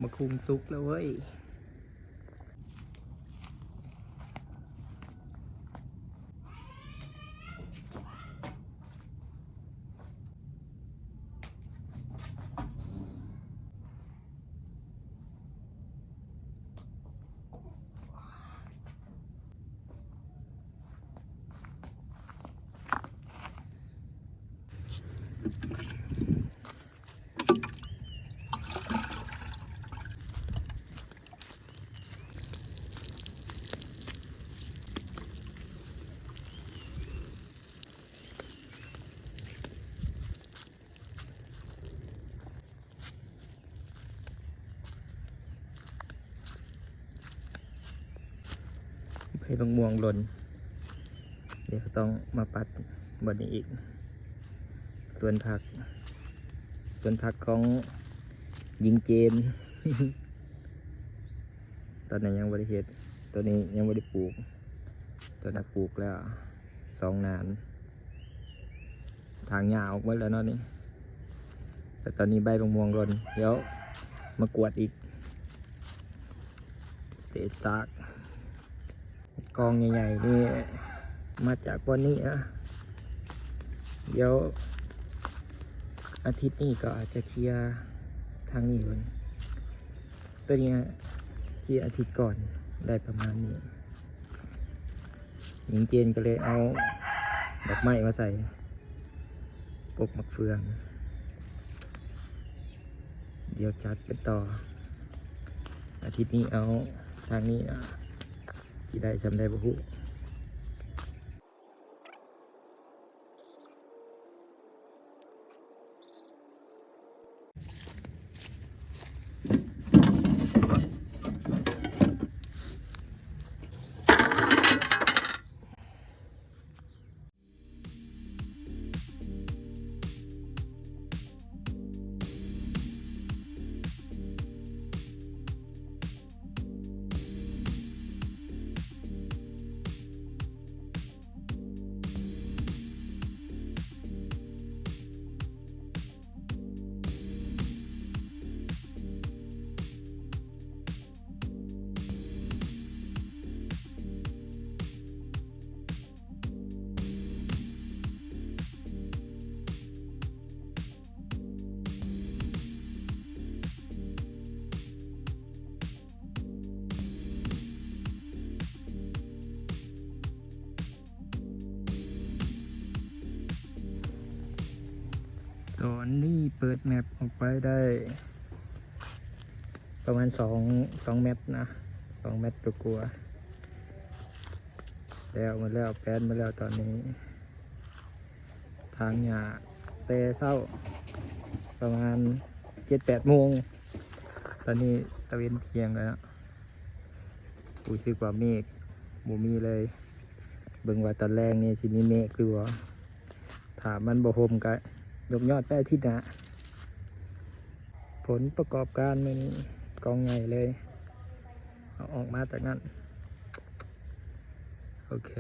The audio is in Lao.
ໝາກຫຸ່ງສຸກແລ້ວເວີ້ຍ. ໃບບັກມ່ວງຫຼົ່ນ ດຽວຕ້ອງມາປັດບ່ອນນີ້ອີກ. ສວນຜັກ ສວນຜັກຂອງຍິງເຈນ ຕອນນັ້ນຍັງບໍ່ໄດ້ເຮັດ ໂຕນີ້ຍັງບໍ່ໄດ້ປູກ ໂຕນັ້ນປູກແລ້ວສອງໜານ ຖາງຫຍ້າອອກໝົດແລ້ວເນາະນີ້. ແຕ່ຕອນນີ້ໃບບັກມ່ວງຫຼົ່ນ ດຽວມາກວດອີກ. ເສດຊາກ ກອງໃຫຍ່ໆນີ້ມາຈາກບ່ອນນີ້ນະ. ດຽວອາທິດນີ້ກໍອາດຈະເຄຍທາງນີ້ເບິ່ງ. ໂຕນີ້ເຄຍອາທິດກ່ອນ ໄດ້ປະມານນີ້. ຍິງເຈນກໍເລີຍເອົາດອກໄມ້ມາໃສ່ປົກໝາກເຟືອງ. ດຽວຈັດກັນຕໍ່ ອາທິດນີ້ເອົາທາງນີ້ນະ. ຊິໄດ້ສ່ຳໃດບໍ່ຮູ້. ຕອນນີ້ເປີດແມັບອອກໄປໄດ້ປະມານສອງ ສອງແມັດນະ ສອງແມັດກວ່າໆ ແລ້ວໝົດແລ້ວ ແປນໝົດແລ້ວຕອນນີ້. ຖາງຫຍ້າແຕ່ເຊົ້າປະມານເຈັດແປດໂມງ ຕອນນີ້ຕາເວັນທ່ຽງແລ້ວເນາະ. ຮູ້ສຶກວ່າເມກບໍ່ມີເລີຍ ເບິ່ງວ່າຕອນແລງນີ້ຊິມີເມກຫຼືບໍ່. ຖ້າມັນບໍ່ຮົ່ມກະຍົກຍອດໄປອາທິດໜ້າ. ຜົນປະກອບການມື້ນີ້ກອງໃຫຍ່ເລີຍ ເອົາອອກມາຈາກນັ້ນ. ໂອເຄ.